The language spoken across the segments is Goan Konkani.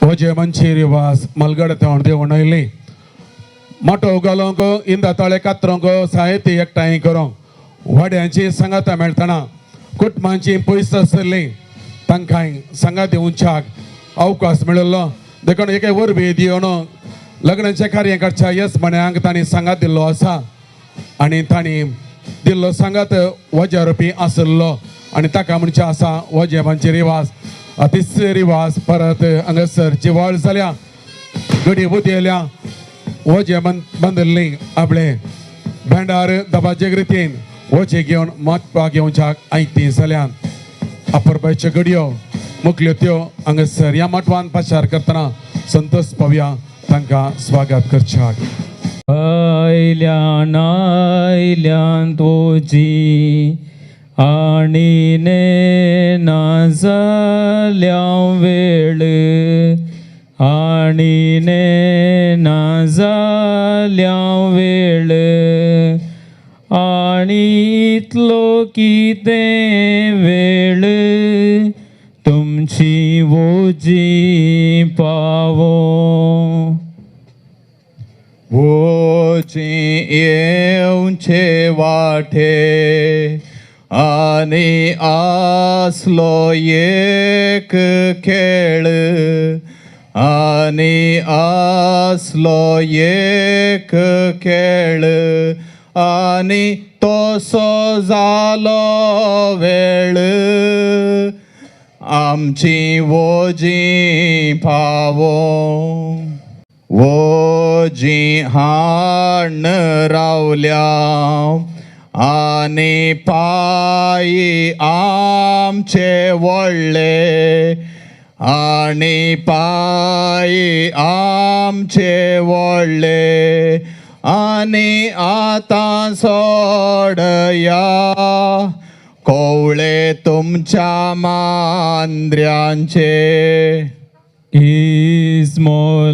वजे मंचेरी वास मलगड थावन देवण आयली मोटो घालूंक इंदा तळे कातरूंक साहित्य एकठांय करूंक वाड्यांची सांगाता मेळटना कुटुंबांची पयस आसली तांकां सांगात दिवच्याक अवकाश मेळिल्लो. देखून एके वरवीं दिवन लग्नाचें कार्य करच्या येस म्हण्यांक तांणी सांगात दिल्लो आसा आनी तांणी दिल्लो सांगात वजे रोपी आशिल्लो आनी ताका म्हणचें आसा वजेबांचे रिवाज. तिसरी रिवाज परत हांगासर जिवाळ जाल्या गडी उदेल्या वजे बांदिल्ली आपले भेंडार दबाजे रितीन वजे घेवन मतपा घेवच्याक आयती जाल्यान अपुरबायच्यो घडयो मुकल्यो त्यो हांगासर ह्या मठवान पाशार करतना संतोष पावया तांकां स्वागत करच्याक. आयल्यान आयल्यान तुजी आनी ना जाल्या वेळ आनी ना जाल्या वेळ आनी इतलो कितें वेळ तुमची वोजी पावो. वोची येवचे वाटे आनी आसलो एक खेळ आनी आसलो एक खेळ आनी तसो जालो वेळ आमची वोजी पावो. वोजी हाण रावल्या आनी पांय आमचे व्हडले आनी पांय आमचे व्हडले आनी आतां सोडया कोवळे तुमच्या मांद्र्यांचे. इस्मोलाचे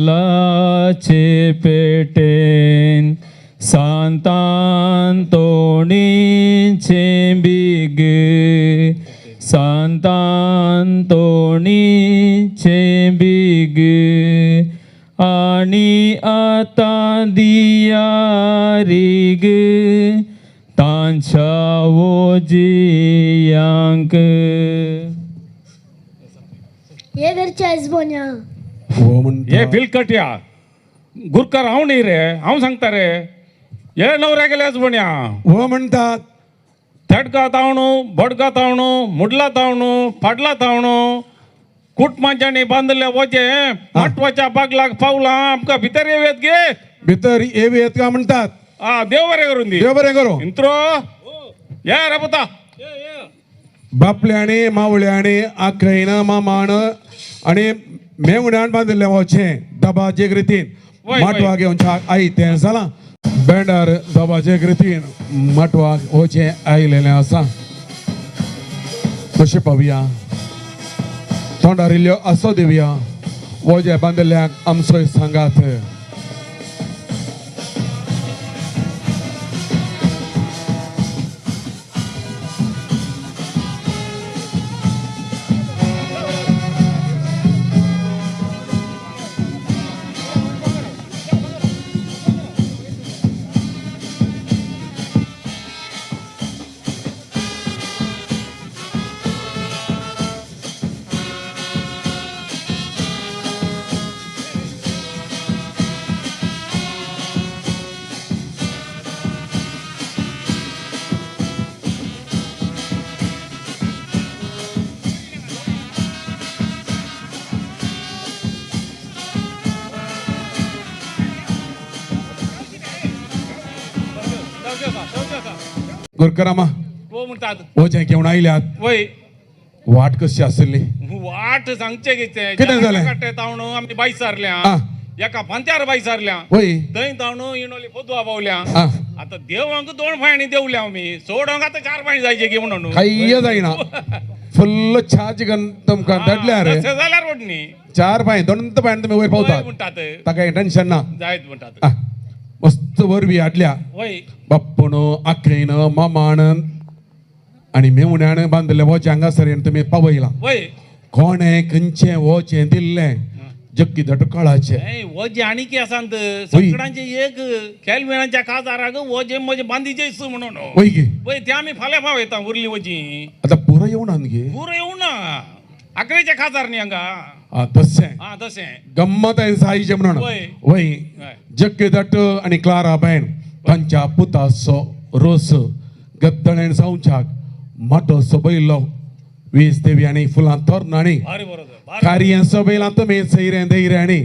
पेटेन सांतांतोणीचे बिग सांतांतोणीचे बिग आनी आतां दिया रिग तांच्या वोजियांक. हे घरचे आजबोन्या हो म्हणटा हे बिलकट्या गुरकार हांव न्ही रे, हांव सांगता रे, हे नवऱ्या गेल्याच बण्या. हो म्हणटात थेटका तावणू बडका तावणू मुडला तावणू फाडला तावणू कुटमांच्यानी बांदले वजे माटवाच्या बागलाक पावला आमकां भितर येवयत गे. भितर येवयत का म्हणटात. आ देव बरें करून दी. देव बरें करूं. इंत्रो ये रे पुता. बापल्याणी मावळ्याणी आखयन मामान आनी मेवण्यान बांदिल्लें वचें दबाजे रितीन वय, माटवा घेवच्याक आयतें जालां बेंडार दबाजे रितीन माटवाक वचें आयलेलें आसा. कशें पावया तोंडार इल्ल्यो आसो दिवया वजें बांदिल्ल्याक आमचोय सांगात. गुरकरामा हो म्हणटात. वजें घेवन आयल्यात. वय. वाट कशी आशिल्ली? वाट सांगचें कितें कितें जालें? काटे तावणू आमी बाय सारल्या आ. एका फांत्यार बाय सारल्या वय. थंय तावणू इणोली फोदवा पावल्या. आ. आतां देवांक दोन फायणी देवल्या आमी सोडोंक आतां चार फायणी जायचे की म्हणून. कांय जायना फुल्ल चार्ज करून तुमकां धाडल्यार तशें जाल्यार वडनी चार पांय दोन पांय तुमी वयर पावतात. म्हणटात. ताका टेन्शन ना. जायत म्हणटात. आ, मस्त वरवी हाडल्या. वय. बाप्पून आखयन मामान आनी मेवण्यान बांदिल्लें वोचें हांगासर तुमी पावयलां. वय. कोणें खंयचें वोचें दिल्लें जक्की दट कळाचे वजे आनी की आसात सगळ्यांचे एक केलमेणाच्या काजाराक वजे म्हजे बांदीचे म्हणून. वय गे. वय, ते आमी फाल्यां पावयता उरली वजी. आतां पुरो येवना गे. पुरो येवना, आकरेचे खाजार न्ही हांगा. आं तशें. आं तशें. गम्मत आहे साईचे म्हणून. वय. वय. हय. जक्की दट आनी क्लारा बायन तांच्या पुताचो रोस गद्दळेन जावच्याक मोटो सोबयलो वीज देवी आनी फुलां तोरणांनी. भारी बरो. कार्य सोबयलां तुमी सैरें दैऱ्यांनी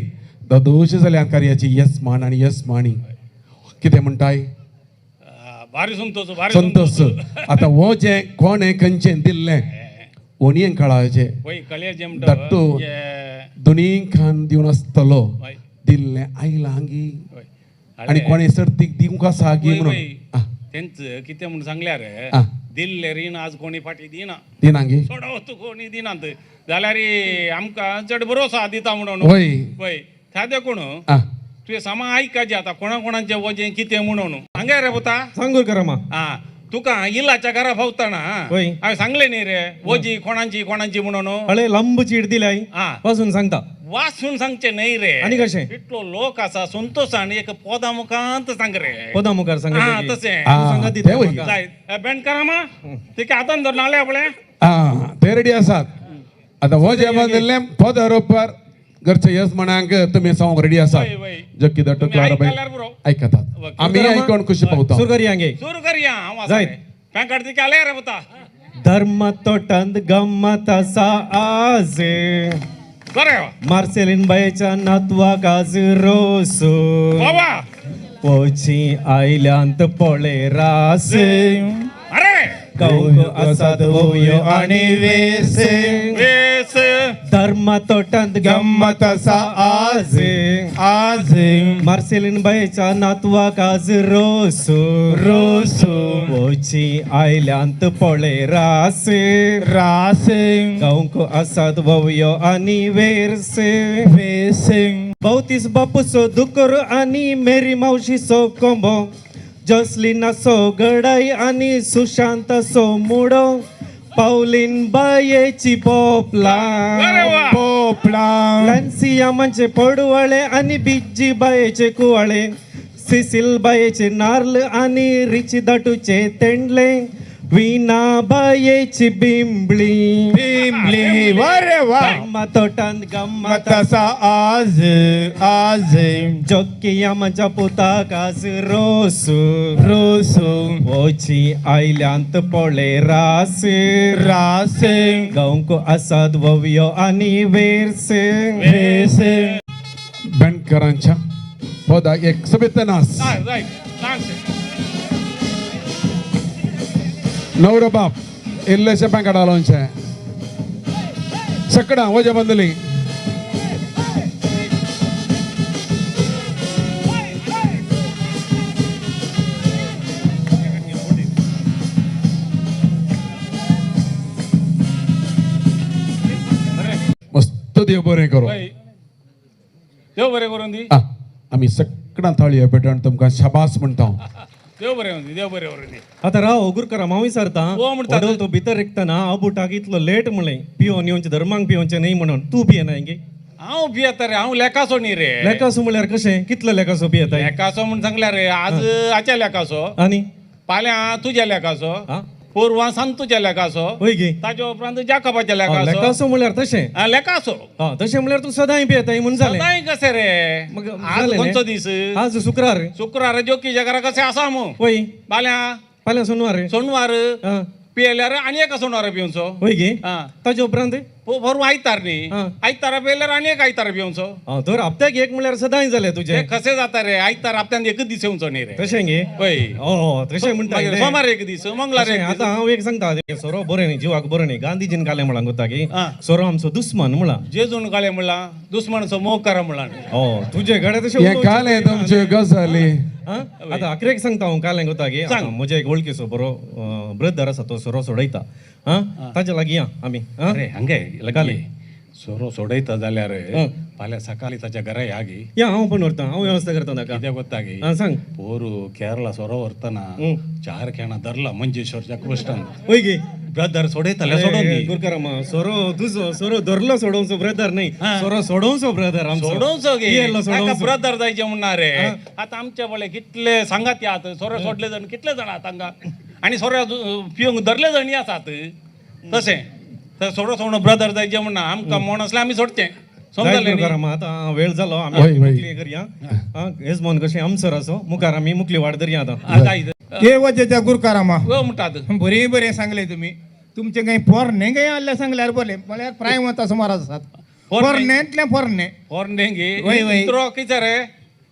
ददोश जाल्यार कार्याची येसमान आनी येसमानी कितें म्हणटाय? भारी संतोष, भारी. संतोष. आतां हो जें कोणें खंयचें दिल्लें ओणयेन कळाचें. वय, कळयाचें. धाडटू. दोनी खान दिवन आसतलो. वय. दिल्लें आयलां गी आनी कोणें सर्तीक दिवंक आसा गी म्हणून. आं, तेंच कितें म्हूण सांगल्यार, आं. दिल्ले रीण आज कोणी फाटी दिना. दिना गी. चड कोणी दिनात जाल्यार आमकां चड भरोसा दिता म्हणून. वय. वय, त्या देखून आं. तुवें सामा आयकाचें आतां कोणा कोणाचें वजें कितें म्हणून. हांगा रे पुता. सांगूर करा. आं, तुका इलाच्या घरा पावतना वय. हांवें सांगलें न्ही रे, वजी कोणाची कोणाची म्हणून. हळे लांब चीट दिलाय. आं. वाचून सांगता. वाचून सांगचें न्ही रे. आनी कशें? इतलो लोक आसा, संतोषान एक पोदा मुखांत सांग रे. पदा मुखार सांग. आं तशें. आं, सांगा दिता तें वय. म्हाका. जाय बँड करा मा तिका हातान धरून आले आपले. आं, ते रेडी आसात. आतां हो जें बांदिल्लें पदर उपर घरचे येसमानांक तुमी सांगूंक रेडी आसात. वय, वय. जक्की दट्टू तुमी क्लारा बाय आयकल्यार पुरो. आयकतात. ओके. आमी आयकोन खुशी पावता. सुरू करया गे. सुरू करया. हांव आसा. जायत. पॅन कार्ड तिका आले रे पुता. धर्म तोटांत गम्मत आसा आज. बरें वा. मार्सेलीन बायच्या नातवाक आज रोस. बाबा. पोची आयल्यांत पळे रास. अरे. गावक आसात वोयो आनी वेस. वेस. धर्म तोटांत गम्मत आसा आज आज. मार्सेलीन बायच्या नातवाक आज रोस. रोस. पोची आयल्यांत पळे रास. रास. गावक आसात वोयो आनी वेर्स. वेस. भोवतीस बापूचो दुकर आनी मेरी मावशीचो कोंबो, जसलिनाचो गडाय आनी सुशांताचो मुडो, पावलीन बायेची पोपला. बरें वा. पोपळा. लॅन्सिया म्हणजे पडवळे आनी बिज्जी बायेचे कुवाळे, सिसिल बायेचे नार्ल आनी रिची दाटूचे तेंडले, विना बायेची बिंबळी. बिंबली, बरे वा. गम्मतोटांत गम्मत आसा आज आज. जोकिया म्हज्या पुताक आज रोस. रोस. ओची आयल्यांत पळे रास. रास. गावंक आसात ववयो आनी वेर्स. वेस. बँडकरांच्या पदाक एक सभेत नास. जाय जाय नाच. नवरो बाप इल्लेशे बँकाट घालोवचें सकडां वजें बांदली. मस्त देव बरें करूं. वय, देव बरें करून दी. आं, आमी सकडां थाळयो पेटोवन तुमकां शाबास म्हणटा. देव बरें करून दी, देव बरें करून दी. आतां राव गुरकरा, हांव विचारता. हो म्हणटा. वडोल तो भितर रिकतना हांव बुटाक इतलो लेट म्हणलें, पियोन येवचें, धर्मांक पियोवचें न्ही म्हणून. तूं पियेना गे? हांव पियेता रे, हांव लेकासो न्ही रे. लेकासो म्हणल्यार कशें? कितलो लेकासो पियेताय? लेकासो म्हूण सांगल्यार रे, आज आच्या लेकासो. आनी? फाल्यां तुज्या लेकासो. आं. पोरवां संतूच्या लेकासो. वय गे. ताच्या उपरांत जाकबाच्या लेकासो. लेकासो म्हणल्यार तशें? आं, लेकासो. आं, तशें म्हणल्यार तूं सदांय पियेताय म्हूण जालें. सदांय कशें रे? मग आज जालें न्ही? खंयचो दीस? आज शुक्रार. शुक्रार जोकीच्या घरा कशें आसा मू. वय. फाल्यां? फाल्यां सोनवार. सोनवार. आं. पियेल्यार आनी एका सोनवार पिवचो. वय गे. आं. ताजे उपरांत? भरून आयतार न्ही? आं. आयतारा पियेल्यार आनी एक आयतार पिवचो. आं, तर हप्त्याक एक म्हणल्यार सदांय जालें तुजें. ते कशें जाता रे, आयतार हप्त्यान एकच दीस येवचो न्ही रे. तशें गे? वय. हो, तशें म्हणटा. मागीर सोमार एक दीस, मंगळार एक दीस. आतां हांव एक सांगता, ते सोरो बरें न्ही, जिवाक बरें न्ही. गांधीजीन कालें म्हळां गोता की आं. सोरो आमचो दुस्मान म्हळां. जेजून कालें म्हणलां, दुस्मनचो मोग करा म्हणलां. हो, तुजे कडेन तशें हें उलोवचें कालें न्ही. तुमच्यो गजाली. आं? आतां अकरेक सांगता हांव कालें गोता की. सांग. आतां म्हजे एक वळखीचो बरो ब्रदर आसा, तो सोरो सोडयता. आं, ताजे लागीं या आमी. आं? अरे हांगे लगे सोरो सोडयता जाल्यार आं. फाल्यां सकाळीं ताच्या घरा या गी. या, हांव पण व्हरता, हांव वेवस्था करता ताका. कित्याक वता गी? आं, सांग. पोरू केरला सोरो व्हरतना हं. 4 खेणां धरला मंजेश्वरच्या कुश्टान. वय गे. ब्रदर सोडयतले सोडून दी. गुरकारामा सोरो तुजो सोरो धरलो सोडोवचो ब्रदर न्ही, सोरो सोडोवचो ब्रदर आमचो. सोडोवचो गे, पियेलो ताका सोडोवचो. ब्रदर जायचे म्हणना रे. आतां आमचे पळय कितले सांगात आहात, सोरो सोडले जाण कितले जाण आहात हांगा, आनी सोरो पिवंक धरले जाणी आसात. तशें तर सोडो सोडून ब्रदर जायचे म्हणना, आमकां म्हण आसलें आमी सोडचें. जायत समजलें न्ही? गुरकारामा, आतां वेळ जालो, आमी वय, वय. मुकली करया. येजमान कशें आमसर आसो मुखार आमी मुकली वाट धरया आतां. आं, जायत. हे वजेच्या गुरकारामा हो म्हणटात. बरें बरें सांगलें तुमी. तुमचें कांय पोरणे कांय आहलें सांगल्यार बरें, म्हळ्यार प्रायम वता सुमार आसात. पोरणेंतलें पोरणें. पोरणे गे. वय, वय. इतरो कितें रे?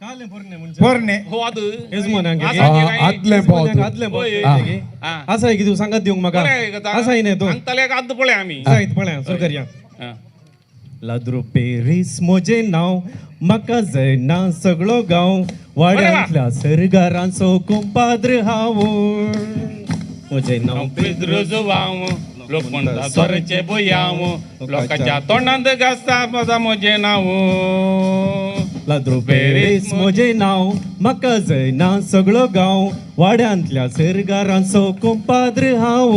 कालें पोरणे म्हणजे पोरणें. हो आद. येजमान हांगे. आसा गे कांय? आदलें पावत. आदलें वय. पावत. आं. आसा कितें सांगात दिवंक म्हाका? बरें, आसा न्ही तूं? सांगताले आद्द पळय आमी. जायत पळया सुरू करया. आं. लाद्रो पेरीस म्हजें नांव, म्हाका जायना सगळो गांव, वाड्यांतल्या सरगारांचो कुंपाद्र हांव. म्हजें नांव पेद्रो जुवांव, लोक म्हणटा सोरेचे बुयांव, लोकांच्या तोंडांत घासता म्हजा म्हजें नांव. लाद्रो पेरीस म्हजें नांव, म्हाका जायना सगळो गांव, वाड्यांतल्या सरगारांचो कुंपाद्र हांव.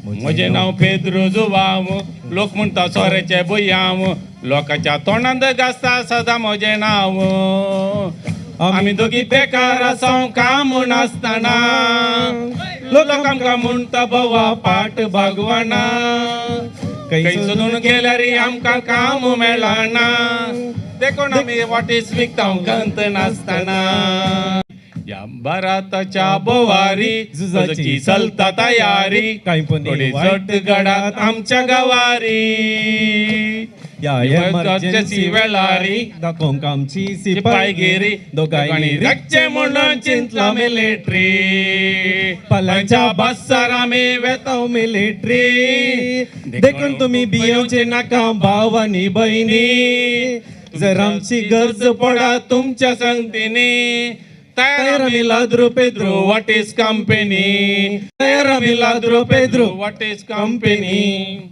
म्हजें नांव पेद्रो जुवांव, लोक म्हणटा सोरेचे बुयांव, लोकांच्या तोंडांत घासता सदां म्हजें नांव. आमी दोगी बेकार आसाव काम नासतना, लोक आमकां म्हणटा बोवा पाट भगवाना. खंय सोदून गेल्यार आमकां काम मेळना, देखून आमी वाटेस विकता गंत नासतना. ह्या भारताच्या बोवारी झुजाची चलता तयारी, कांय पण थोडी वायट जट घडात आमच्या गांवारी. या इमर्जन्सी वेळारी दाखोवंक आमची सिपायगिरी, दोगांयनी रगचे म्हणून चिंतला मिलिटरी, पालांच्या पालांच्या बस्सार आमी वेता मिलिटरी. देखून तुमी भियेवचे नाका भाव आनी भयणी, जर आमची गरज पडा तुमच्या संगतीनी, तयार आमी लाद्रो पेद्रो what is company, तयार आमी लाद्रो पेद्रो what is company.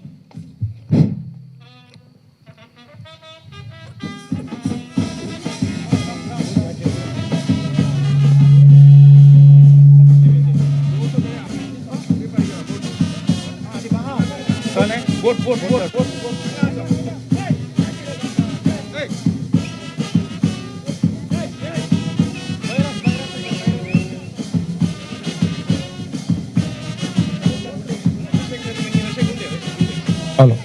Boat boat boat boat. Hello.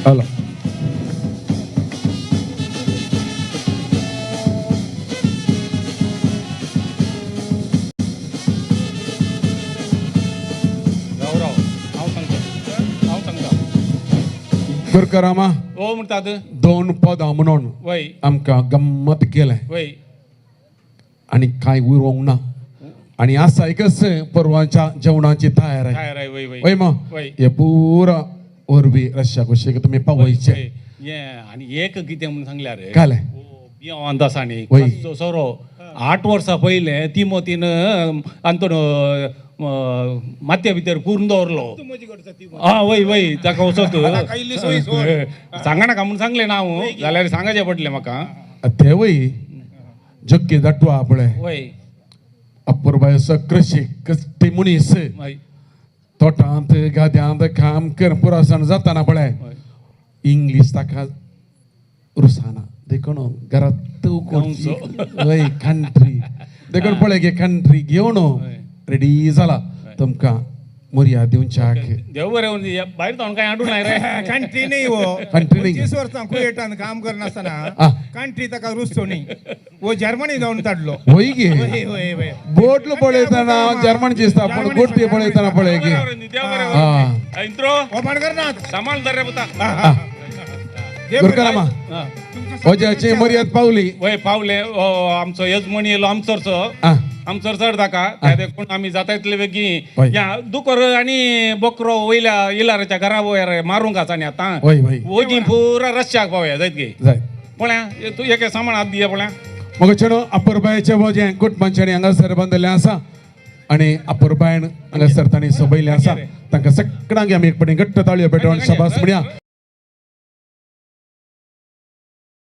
Hello. राव राव, हांव सांगता, हांव सांगता. गुरकारामा, ओ म्हणटात. दोन पदां म्हणून वय. आमकां गम्मत केलें वय. आनी कांय उरोवंक ना, आनी आसा एकच परवांच्या जेवणाची तयार आहे. तयार आहे. वय वय. वय मग वय. हे पुरा वरवी रश्या कुशीक तुमी पावयचे. वय. हें आनी एक कितें म्हणून सांगल्यार रे, कालें. बियांव आसा न्ही वय. सोरो 8 वर्सां पयलें तिमोतीन आंतोन मातये भितर पुरून दवरलो. आं वय वय, ताका वचत सांगा नाका म्हणून सांगलें ना हांव, जाल्यार सांगाचें पडलें म्हाका. तेवय जक्की दाटवा पळय वय. अपुरबाय असो कृशी कश्टी मनीस, वय. तोटांत गाद्यांत काम कर पुरासण जाताना पळय वय. इंग्लीश ताका रुसाना, देखून घरात वय कंट्री देखून पळय गे कंट्री घेवन रेडी जाला तुमकां मोरया दिवच्याक. देव बरें करून दी. भायर तावन कांय हाडूं नाय रे. कंट्री न्ही हो. कंट्री न्ही. 25 वर्सां कुवेटान काम करनासतना आ. कंट्री ताका रुसचो न्ही, वो जर्मनी जावन ताडलो. वय गे. वय वय वय. बोटलो पळयतना जर्मन दिसता, पूण गोटी पळयतना पळय देव गे. बरें करून दी, देव बरें आ. करून दी. इंत्रो हो माणकरनाथ सांबाळ धर रे पुता. गुरकारामा, वज्याची मर्याद पावली. वय पावले. आमचो यजमणी येयलो आमसरचो, आ. आमसर चड ताका त्या देखून आमी जाता इतले बेगीन. वय. ह्या दुकर आनी बोकरो वयल्या इलाराच्या घरा वयर मारूंक आसा न्ही आतां. वय वय. वोजी पुरा रस्त्याक पावया जायत गे. जाय. पळया तूं एक सामान हात दिया पळया. मग चेडो अपुरबायेचें वजें कुटुंबांच्यानी हांगासर बांदिल्लें आसा आनी अपुरबायन हांगासर तांणी सोबयल्लें आसा. तांकां सगळ्यांक आमी एक पटी घट्ट ताळयो पेटोवन शाबास म्हणया.